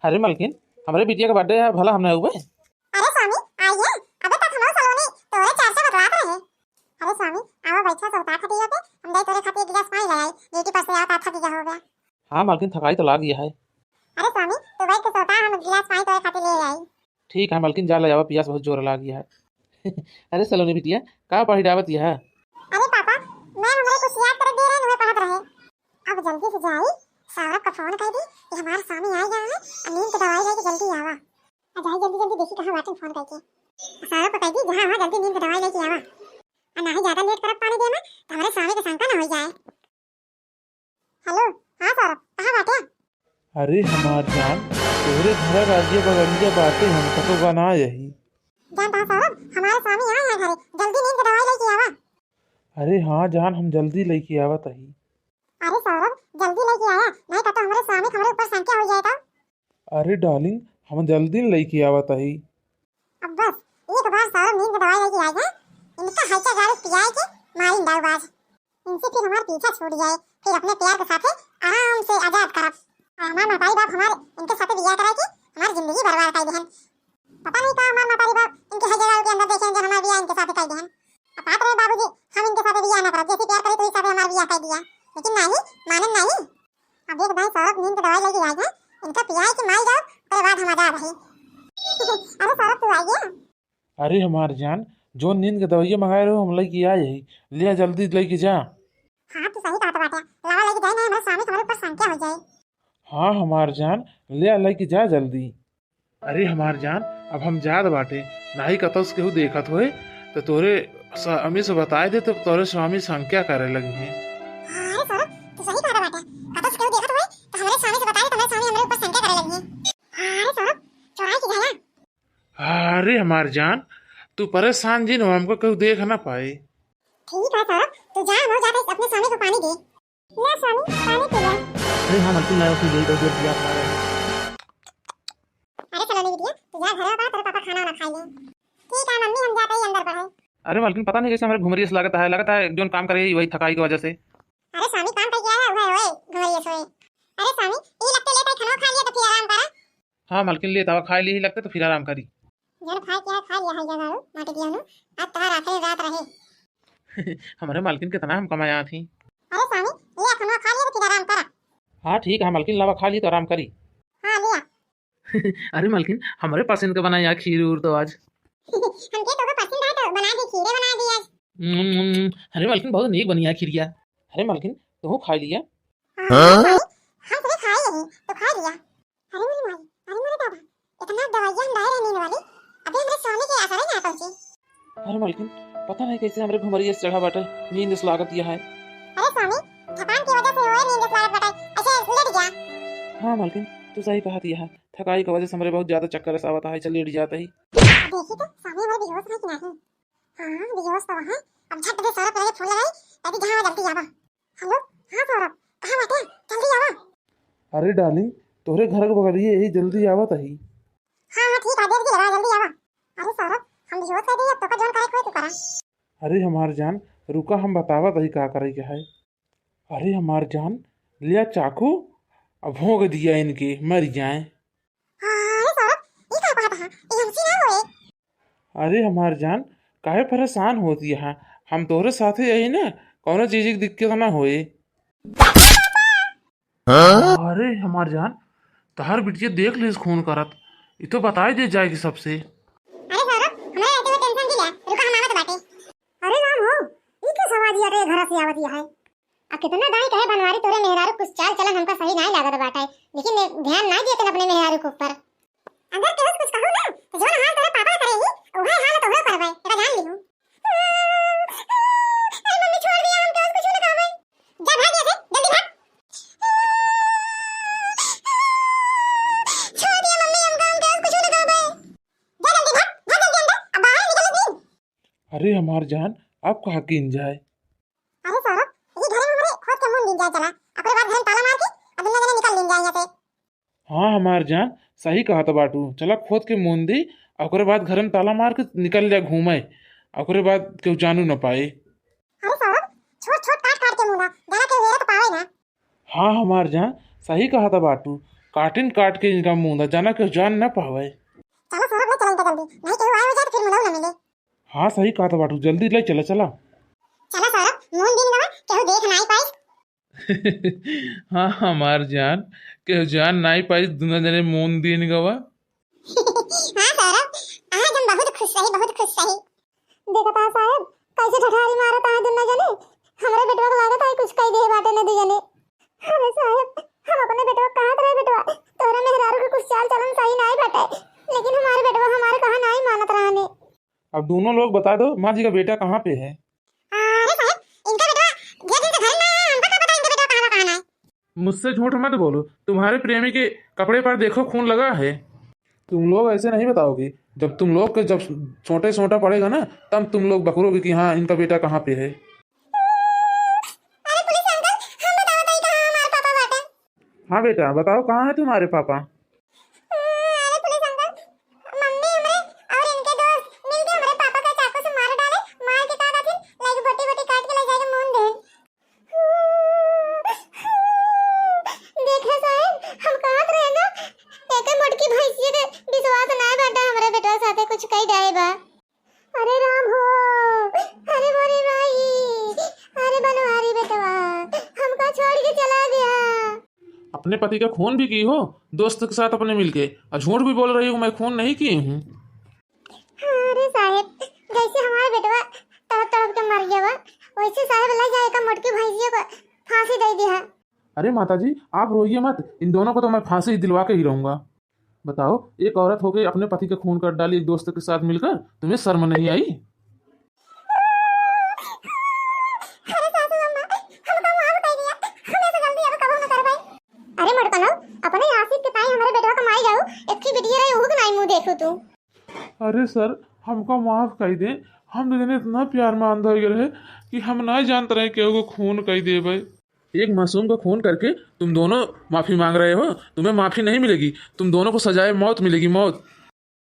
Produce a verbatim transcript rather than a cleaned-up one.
अरे मलकिन, हमरे बिटिया के birthday है, भला हम ना अउबे? अरे स्वामी, आइए, अबे तक हमरो सलोनी तोरे चर्चा बतलात रहे। अरे स्वामी, आवा बैठा सौता खटिया पे, हम जाई तोरे खातिर एक गिलास पानी ले आई, duty पर से आवत थक गया हो गया। हाँ मलकिन, थकाई तो लाग गया है। अरे स्वामी, तू बैठ के सौता, हम एक गिलास पानी तोरे खातिर ले आई। ठीक है मलकिन, जा ले आवा, पियास बहुत जोर लाग गया है। अरे सलोनी बिटिया, का पढ़ी डावत यह? अरे पापा, मैम हमरे कुछ याद करे दे रहे, उहे पढ़त रहे। अब जल्दी से जाई, सौरभ का फोन कर दी कि हमार स्वामी आ गया है, और नींद की दवाई लेके जल्दी आवा। आ जाई जल्दी जल्दी, देखी कहाँ बाटे, फोन करके। सौरभ को कह दी, जहाँ वहाँ जल्दी नींद की दवाई लेके आवा, और ना ही ज्यादा लेट करब पानी दे में, तो हमारे स्वामी के शंका ना हो जाए। हेलो, हाँ सौरभ, कहाँ बाटे? अरे हमार जान, तोहरे घर आगे बगलिया बाटे, हम तो बना यही। जानता है सौरभ, हमारे स्वामी आए हैं घरे, जल्दी नींद की दवाई लेके आवा। अरे हाँ जान, हम जल्दी लेके आवत ही। अरे सौरभ, जल्दी लेके आया, नहीं तो, तो हमारे स्वामी के हमारे ऊपर शंका हो जाए तो। अरे डार्लिंग, हम जल्दी लेके आवत ही। अब बस, एक बार सौरभ नींद की दवाई लेके आ गए, इनका हल्का गाड़ी पियाए के मारी डाउबाज। इनसे फिर हमारा पीछा छूट जाए, फिर अपने प्यार के साथे आराम से आजाद करब। और हमार महतारी बाप हमारे इनके साथे बियाह करा के हमारी जिंदगी बर्बाद कर देहन। पता नहीं का हमार महतारी बाप इनके हर जगह के अंदर देखे हैं जो हमार बियाह इनके साथे कर देहन। अब बात रहे बाबूजी, हम इनके साथे बियाह ना करब, जैसे प्यार करे तो इस साथे हमार बियाह कर दिया, लेकिन नहीं, मानन नहीं। अब एक दाई सौरभ नींद के दवाई लेके आई है, इनका पियाई के माई जाओ, ओकरे बाद हम आजाद रही। अरे सौरभ, तू आ गया? अरे हमार जान, जो नींद के दवाइया मंगाए रहो, हम लेके आए ही, ले आ जल्दी लेके जा। हाँ, तू सही कहत बाटे, लावा लेके जाए, नहीं हमारे स्वामी के हमारे ऊपर शंका हो जाए। हाँ हमार जान, ले आ लेके जा जल्दी। अरे हमार जान, अब हम जात बाटे, नाही कतौ से केहू देखत होए, तो तोरे स्वामी से बताए दे, तो तोरे स्वामी शंका करे लगी हैं। हाँ, अरे सौरभ, तू सही कहत बाटे, कतौ से केहू देखत होए, तो हमारे स्वामी से बताए दे, तो हमारे स्वामी हमारे ऊपर शंका करे लगी हैं। हाँ, अरे सौरभ, चोराई की जाए। अरे हमार जान, तू परेशान जिन हो, हमको केहू देख ना पाए। ठीक है सौरभ, तू जा, हम जाते अपने स्वामी को पानी दे। ले स्वामी, पानी पी ले। अरे हाँ मलकिन, लाओ, पी ले, इधर दिया तुम्हारा। अरे सलोनी बिटिया, तू जा घर पर, तेरे पापा खाना वाना खा ले। ठीक है मम्मी, हम जाते ही अंदर बढ़े। अरे मलकिन, पता नहीं कैसे हमारे घुमरिया से लागत है, लागत है जोन काम करे वही थकाई की वजह से। अरे स्वामी, काम पे गया है, वह होए घुमरिया सोए। अरे स्वामी, ये लगते लेट है, खाना खा लिया तो फिर आराम करा। हाँ मलकिन, ले तवा खाए ली ही लगते तो फिर आराम करी। जन खाए क्या खाए लिया है जगाड़ू, माटी दिया हूँ, आज तहार आखिरी रात रहे। हमारे मालकिन कितना हम कमाया थी। अरे स्वामी, लिया खाना खा लिया तो फिर आराम करा। हाँ ठीक है मालकिन, लावा खा ली तो आराम करी। हाँ लिया। अरे मालकिन, हमारे पसंद का बनाया खीर उर तो आज। हमके तो पसंद है तो बना दी, खीरे बना दी आज। हम्म, अरे मालकिन, बहुत नीक बनिया खीरिया। अरे मालकिन, तू खा लिया। हाँ, हाँ? हम तो खाए ही, तो खा लिया। अरे मेरी माई, अरे मेरे दादा, इतना दवाइयाँ हम लाए रहे नींद वाली, अभी हमारे स्वामी के असर ही ना पहुँची। अरे मालकिन, पता नहीं कैसे हमारे घुमरिया से चढ़ा बाटे, नींद से लागत यह है। अरे स्वामी, थकान की वजह से हुए नींद से लागत बाटे, ऐसे लेट गया। हाँ मालकिन, तू सही कहा दिया है, थकाई की वजह से हमारे बहुत ज्यादा चक्कर सा आवत है, चल लेट जाता ही। अब देखी तो स्वामी हमारे बेहोश है कि नहीं? हाँ, बेहोश तो है। अब झट दे सौरभ के फोन लगाई, ताकि जहाँ जल्दी आवा। हेलो, हाँ सौरभ, कहाँ बाटे? जल्दी आवा। अरे डार्लिंग, तोहरे घर के बगलिए यही, जल्दी आवत ही। हाँ, हाँ, ठीक है, देर की लगा, जल्दी आवा। अरे सौरभ, हम बेहोश कर दिए, अब तोका जौन करे के होई, तू करा। अरे हमार जान, रुका, हम बतावत ही का करे के है। अरे हमार जान, लिया चाकू, अब भोंक दिया इनके, मर जाए। हाँ, अरे सौरभ, ई का कहत हा? ई हमसे ना होए। अरे हमार जान, काहे परेशान होती है? हम तोहरे साथे यही ना, कौनो चीज की दिक्कत ना होए। हाँ? अरे हमार जान, तहार बिटिया देख लीस खून करत, ई तो बताई दे जाएगी सबसे। अरे सौरभ, हमरा आते हुए टेंशन की ले, रुका हम आवत बाटे। अरे राम हो, ई के सवाल ये रे घर से आवत है? आ कितना दाई कहे बनवारी तोरे मेहरारू कुछ चाल चलन हमका सही नाई लागत बाटे, लेकिन ए ध्यान नाई देतन अपने मेहरारू के ऊपर। अगर केहू कुछ कहू ना, तो जौन हाल तोरे पापा करे ही, उहे हाल तोहरो करबे, एका जान लिहू। अरे मम्मी छोड़ दिया, हम केहू कुछ ना कहबे। जा भाग यहाँ से, जल्दी भाग। छोड़ दिया मम्मी, हम केहू कुछ ना कहबे। जा जल्दी भाग, भाग जल्दी अंदर, अब बाहर निकल नहीं। अरे हमार जान, अब कहाँ कीन जाए? अरे सौरभ, ये घरे में हमरे खोद के मुंह लीन जाए चला, ओकरे बाद घर में ताला मार के अब दुनिया जने निकल लीन जाए यहाँ से। हाँ हमार जान, सही कहत बाटू, चला खोद के मुंह दी, ओकरे बाद घर में ताला मार के निकल जा घूमे, ओकरे बाद केहू जानू न पाए। अरे सौरभ, छोट छोट काट काट के मुंह दा, जाना केहू हेरे तो पावे ना। हाँ हमार जान, सही कहत बाटू, काटिन काट के इनका मूंदा, जाना केहू जान ना पावे। चला सौरभ, ले चला इनका जल्दी, नहीं केहू आए हो जाए तो फिर मुंडऊ ना मिले। हाँ, सही कहत बाटू, जल्दी ले चला, चला। चला सौरभ, मूंद दीन गवा, केहू देख नाई पाई। हाँ हमार जान, केहू जान नाई पाई, दुनो जने मूंद दीन गवा। हाँ सौरभ, आज हम बहुत खुश रही, बहुत खुश रही। देखत हा साहेब, कैसे ठठारी मारत हा दुनो जने। हमरे बेटवा के लागत है कुछ कई दे बाटे ने दू जने। अरे साहेब, हम अपने बेटवा कहत रहे, "बेटवा, तोहरे मेहरारू के कुछ चाल चलन सही नाई बाटे," लेकिन हमारे बेटवा हमारे कहा नाई मानत रहने। अब दोनों लोग बता दो, माँ जी का बेटा कहाँ पे है? अरे साहेब, इनका बेटवा ढेर दिन से घर में है, हमका का पता इनका बेटवा कहाँ बा, कहाँ नाई। मुझसे झूठ मत बोलो, तुम्हारे प्रेमी के कपड़े पर देखो, खून लगा है। तुम लोग ऐसे नहीं बताओगे, जब तुम लोग के जब छोटे छोटा पड़ेगा ना, तब तुम लोग बकरोगे कि हाँ, इनका बेटा कहाँ पे है। अरे पुलिस अंकल, हम बताओ ताई कहाँ हमार पापा बाटे। हाँ बेटा, बताओ कहाँ है तुम्हारे पापा। अरे पुलिस अंकल, मम्मी हमरे और इनके दोस्त मिलके हमरे पापा का चाकू से मार डाले, मार के का कथिन, लाइक बोटी बोटी काट के ले जाके मूंद देन। देखे साहेब, हम कहत रहे ना, एके मोटकी भैंसिया के विश्वास ना बाटे, हमरे बेटवा साथे कुछ कई डाए बा। अरे राम हो, अरे मोरे माई, अरे बनवारी बेटवा, हमका छोड़ के चला गया। अपने पति का खून भी की हो, दोस्त के साथ अपने मिलके, और झूठ भी बोल रही हो, मैं खून नहीं की हूँ। अरे साहेब, जैसे हमारे बेटवा तड़प तड़प के मर गया बा, वैसे साहेब ले जाए का मोटकी भैंसिया को फांसी दे दिया। अरे माता जी, आप रोइए मत, इन दोनों को तो मैं फांसी दिलवा के ही रहूंगा। बताओ, एक औरत होके अपने पति का खून कर डाली एक दोस्त के साथ मिलकर, तुम्हें शर्म नहीं आई? अरे सासू अम्मा, हमका माफ कर दिया, हम ऐसे गलती अब कबो न करबै। अरे मोटकनो, अपने आशिक के ताई हमरे बेटवा का माई जाऊ, एक ही बिटिया रही, उहू के नाई मुंह देखू तू। अरे सर, हमका माफ कर दे, हम दू जने इतना प्यार में अंधा हो गए रहे कि हम ना जानत रहे केहू को खून कर देबै। एक मासूम का खून करके तुम दोनों माफी मांग रहे हो, तुम्हें माफी नहीं मिलेगी, तुम दोनों को सजाए मौत मिलेगी, मौत।